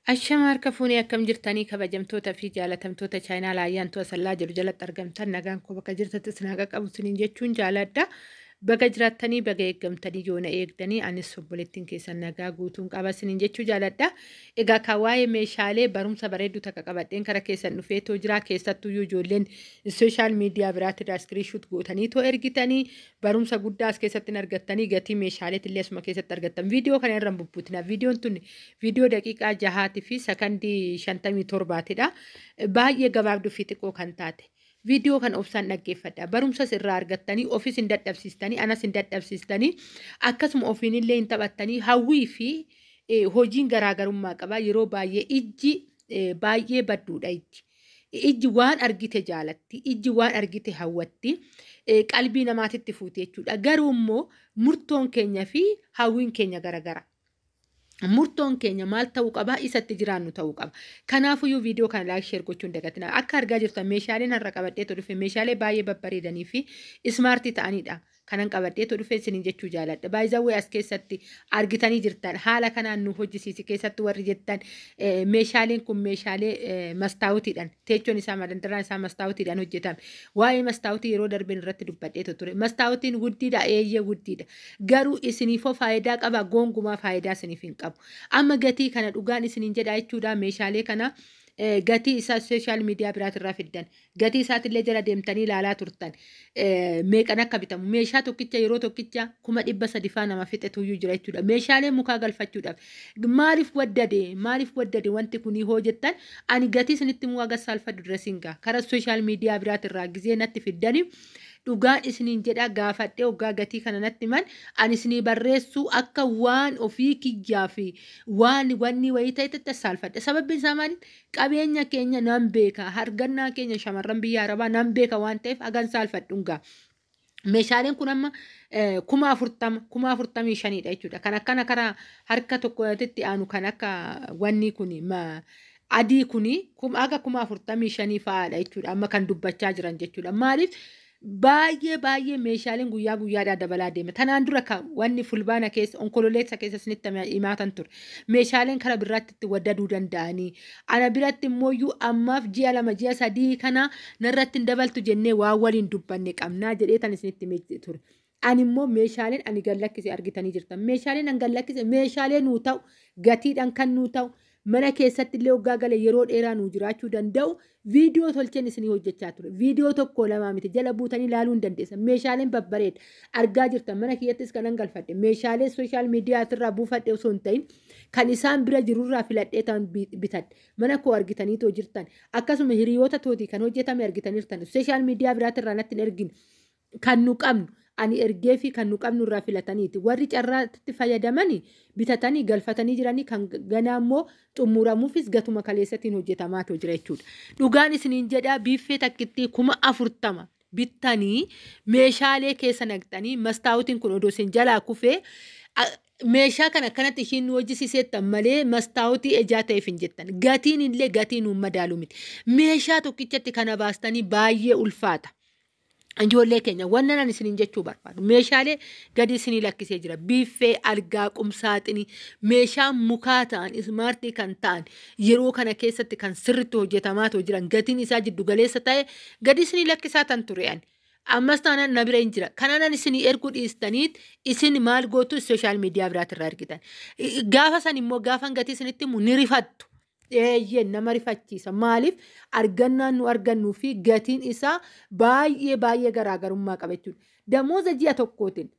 Ashama harka fuunee, akkam jirtanii? Kabajamtoota fi jaalatamtoota chaayinaa Laayyaantuu Asallaa jedhu jalatti argamtan, nagaan koo bakka jirtatti isin haqa qabu isiniin jechuun jaaladha. Baga jiraattanii, baga eeggamtanii, yoona eegdanii, anis obboleettiin keessan nagaa guutuun qaba isiniin jechuu jaaladha. Egaa kan waa'ee meeshaalee barumsa bareedduu takka qabadheen kara keessan dhufeetoo jira. Keessattuyyuu ijoolleen social media biraatti irraa screenshot gootanii too ergitanii, barumsa guddaa as keessatti argattanii, gatii meeshaaleetti illee asuma keessatti argattan. Viidiyoo kana irra hin bubbutina. Viidiyoon tun viidiyoo daqiiqaa 6 fi sakandii 57tidha. Baay'ee gabaabduu fi xiqqoo kan taate. Viidiyoo kana obsaan dhaggeeffadha. Barumsas irraa argattanii, ofis hin dadhabsiistanii, anas hin dadhabsiistanii, akkasuma ofiinillee hin taphattanii. Hawwii fi hojiin garaagarummaa qaba. Yeroo baay'ee ijji baay'ee badduudha ijji. Ijji waan argite jaalatti, ijji waan argite hawwatti, qalbii namaatitti fuute jechuudha. Garuu immoo murtoon keenya fi hawwiin keenya garagara. Murtoon keenya maal ta'uu qaba? Isatti jiraannu ta'uu qaba. Kanaafuyyuu viidiyoo kana like, share gochuun dagatina. Akka argaa jirtan, meeshaaleen har'a qabadhee dhufe meeshaalee baay'ee babbareedanii fi smart ta'anidha. Kanan qabadhee dhufe isiniin jechuu jaaladha. Baay'izawwee as keessatti argitanii jirtan, haala kanaan nu hojjisiisi keessatti warri jettan, meeshaaleen kun meeshaalee mastaawutiidhaan, teechoon isaa, madandaraan isaa mastaawutiidhaan hojjetame. Waa'ee mastaawutii yeroo darbeen irratti dubbadhee ture. Mastaawutiin guddiidha, eeyyee guddiidha. Garuu isiniifoo faayidaa qaba? Gonkumaa faayidaa isiniif hin qabu. Amma gatii kana, dhugaan isiniin jedha jechuudha, meeshaalee kana gatii isaa social media biraatirraa fiddan, gatii isaatillee jala deemtanii ilaalaa turtan, meeqan akka bitamu. Meeshaa tokkicha yeroo tokkicha 300,000 faa nama fixetuyyuu jira jechuudha. Meeshaalee mukaa galfachuudhaaf maaliif waddade, maaliif waddade wanti kunii hoo jettan, ani gatii isinitti immoo haga saalfadhu dura siin karaa social media biraatirraa gizee natti fiddanii, dhugaan isiniin jedha, gaafadhee hoggaa gatii kana natti himan, ani isinii barreessuu akka waan ofii kiyyaa fi waan wanni wayii ta'etti saalfadhe. Sababni isaa maali? Qabeenya keenya nan beeka, argannaa keenya shamarran biyya arabaa nan beeka waan ta'eef hagan saalfadhu gaa. Meeshaaleen kun amma 40,000, 45,000dha jechuudha. Kan akkana karaa harka tokkotti aanu, kan akka wanni kun adii kuni haga 45,000 fa'aadha jechuudha. Amma kan dubbachaa jiran jechuudha. Maaliif baay'ee baay'ee meeshaaleen guyyaa guyyaadhaa dabalaa deema? Tanaan dura kan wanni Fulbaana keessa, Onkololeessa keessa isinitti himaatan ture. Meeshaaleen kara biraatti itti waddaduu danda'anii. Ana biratti immoo ammaaf ji'a 2, ji'a 3 kana narratti hin dabaltu jennee waan waliin dubbanne qabnaa jedhee tan isinitti himee ture. Ani immoo meeshaaleen ani gallakkise argitanii jirtan. Meeshaaleen an gallakkise meeshaalee nuu ta'u, gatiidhaan kan nuu ta'u, mana keessatti illee hoggaa gale yeroo dheeraa nuu jiraachuu danda'u viidiyoo tolcheen isinii hojjechaa ture. Viidiyoo tokko lamaa miti, jala buutanii ilaaluu hin dandeessan. Meeshaaleen babbareeda argaa jirtan, mana kiyyattis kanan galfadhe meeshaalee social mediaatirraa buufadhe osoo hin ta'in, kan isaan bira jirurraa filadhee ta'an bitadhe. Mana koo argitaniitoo jirtan. Akkasuma hiriyoota tootii kan hojjetame argitaniirtan. Social media biraatirraa natti hin ergine. Kan nu qabnu ani ergee fi kan nu qabnu irraa filataniiti. Warri carraatti fayyadamanii bitatanii galfatanii jiranii, kan ganaa immoo xumuramuufis gatuma kaleessatiin hojjetamaatu jira jechuudha. Dhugaan isiniin jedhaa, biiffee takkittii 40,000 bittanii meeshaalee keessa naqxanii, mastaawutiin kun odoo isin jalaa kufee, meeshaa kana akkanatti ishiin nu hojjisiiseettan malee mastaawutii ejaa ta'eef hin jettan. Gatiin illee gatii nuun madaalu miti. Meeshaa tokkichatti kana baastanii baay'ee ulfaata. Ijoollee keenya, wannan ani isiniin jechuu barbaadu, meeshaalee gadi isinii lakkisee jira. Biiffee, algaa, qumsaaxinii, meeshaa mukaa ta'an, smart kan ta'an, yeroo kana keessatti kan sirritti hojjetamaa jiran, gatiin isaa jiddu galeessa ta'e gadi isinii lakkisaa tan ture ani. Ammas taanaan na bira hin jira. Kanaan isinii erguu dhiistaniit isin maal gootu? Social media biraatirraa argitan. Gaafa san immoo gaafan gatii isinitti himu ni rifattu. Eeyyeen, nama rifachiisa. Maaliif? Argannaan nu argannuu fi gatiin isaa baay'ee baay'ee garaagarummaa qaba jechuudha. Damooza ji'a tokkootiin,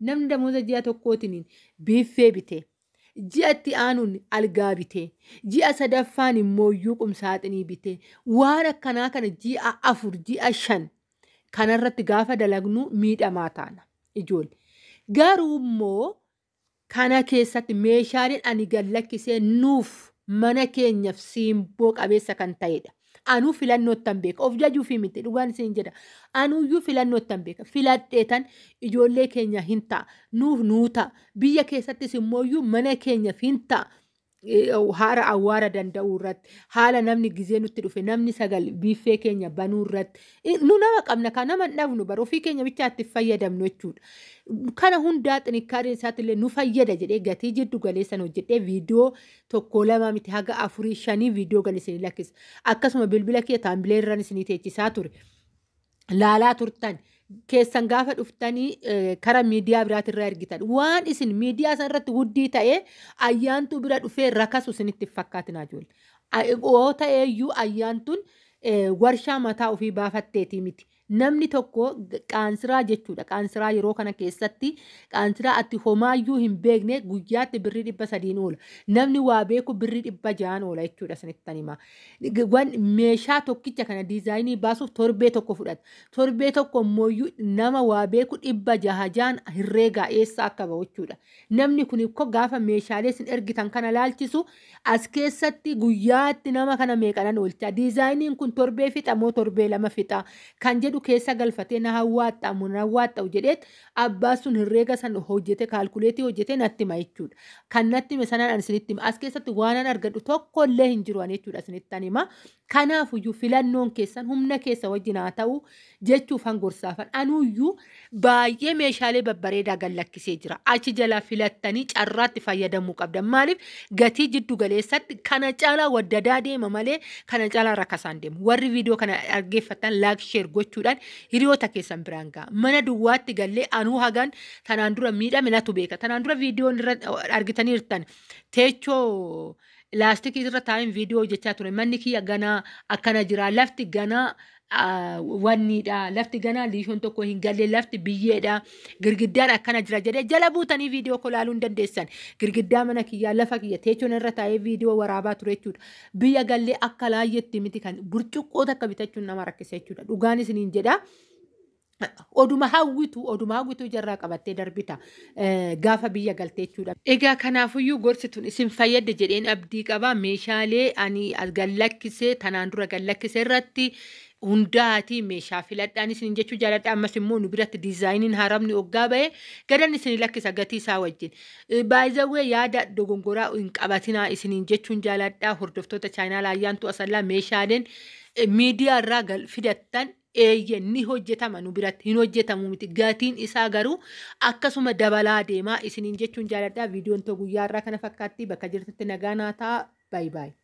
namni damooza ji'a tokkootiin biiffee bitee, ji'a itti aanuun algaa bitee, ji'a sadaffaan immoo iyyuu qumsaaxinii bitee, waan akkanaa kana ji'a 4, ji'a 5 kanarratti gaafa dalagnu miidhamaa taana ijoollee. Garuu immoo kana keessatti meeshaaleen ani gad lakkisee nuuf mana keenyaaf siimboo qabeessa kan ta'edha. Anuu filannoottan beeka. Of jajuufii miti, dhugaan isin jedha. Anuuyyuu filannoottan beeka. Filadheetan ijoollee keenya hin ta'a. Nuuf nuu ta'a. Biyya keessattis immooyyuu mana keenyaaf hin ta'a. Haala awwaara danda'uu irratti, haala namni gizee nutti dhufe namni sagal biiffee keenya banuu irratti, nu nama qabna kan nama hin dhabnu bara ofii keenya bichaatti fayyadamnu jechuudha. Kana hundaa xinikkaareen isaatti illee nu fayyada jedhee gatii jiddu galeessan hojjedhee viidiyoo 1, 2 miti, haga 4, 5 viidiyoo gal isinii lakkisa. Akkasuma bilbila kee taambilee irraan isinii teechisaa ture. Laalaa turtan. Keessan gaafa dhuftanii kara miidiyaa biraatirraa ergitan, waan isin miidiyaa sana irratti wuddii ta'ee Ayyaantuu bira dhufee rakasu isinitti fakkaatinaa ijoollee. Oo ta'eeyyuu Ayyaantuun warshaa mataa ofii baafatteetii miti. Namni tokko qaansiraa jechuudha. Qaansiraa yeroo kana keessatti qaansiraa ati homaayyuu hin beekne guyyaatti birrii 300n oola. Namni waa beeku birrii 600n oola jechuudha isinitti himaa. Meeshaa tokkicha kana diizaayinii baasuuf torbee tokko fudhata. Torbee tokko immoo nama waa beeku 600 jaan herreegaa eessa akka bahu jechuudha. Namni kun immoo gaafa meeshaalee isin ergitan kana laalchisu as keessatti guyyaatti nama kana meeqanan oolcha. Diizaayiniin kun torbee fixa moo torbee 2 fixa kan jedhu keessa galfatee na hawwaaxxamu na hawwaaxxa'u jedheet abbaa sun herreega san hojjete, calculate hojjete natti hima jechuudha. Kan natti hime sanaan ani isinitti hima. As keessatti waan an argadhu tokko illee hin jiru ani jechuudha isinitti hima. Kanaafuyyuu filannoon keessan humna keessa wajjin haa ta'u jechuuf hangorsaafan. Anuyyuu baay'ee meeshaalee babbareedaa gad lakkisee jira. Achi jalaa filattanii carraatti fayyadamuu qabdan. Maaliif, gatii jiddu galeessatti kana caalaa waddadaa deema malee kana caalaa rakkasaan deemu. Warri viidiyoo kana dhaggeeffattan like, share gochuudhaan hiriyoota keessan biraan ga'a. Mana duwwaatti gallee anuu hagan tanaan dura miidhame natu beeka. Tanaan dura viidiyoon irra argitaniirtan teechoo laastikii irra taa'een viidiyoo hojjechaa ture. Manni kiyya ganaa akkana jira. Lafti ganaa wanniidha. Lafti ganaa liishoon tokko hin galle, lafti biyyeedha. Girgiddaan akkana jira jedhee jala buutanii viidiyoo koo ilaaluu hin dandeessan. Girgiddaa mana kiyyaa, lafa kiyya teechoon irra taa'ee viidiyoo waraabaa ture jechuudha. Biyya gallee akka laayyetti miti, kan burcuqqoo takka bitachuun nama rakkisa jechuudha. Dhugaan isiniin jedha. Oduma hawwitu ijarraa qabattee darbita gaafa biyya galtee jechuudha. Egaa kanaafuyyuu gorsi tun isin fayyadde jedheen abdii qaba. Meeshaalee ani gallakkisee tanaan dura gallakkise irratti hundaati meeshaa filadhaan isin jechuu jaaladha. Ammas immoo nu biratti diizaayiniin haramni oggaa bahe gadan isin lakkisa gatii isaa wajjin. Baay'izawwee yaada dogongoraa hin qabatinaa isiniin jechuun jaaladha. Hordoftoota chaayinaa Ayyaantuu Asallaa, meeshaaleen miidiyaa irraa fidattan eeyye ni hojjetama, nu biratti hin hojjetamu miti, gatiin isaa garuu akkasuma dabalaa deemaa isiniin jechuun jaaladha. Viidiyoon too guyyaa irraa kana fakkaatti. Bakka jirtutti nagaa naa ta'a. Baay'ee baay'ee.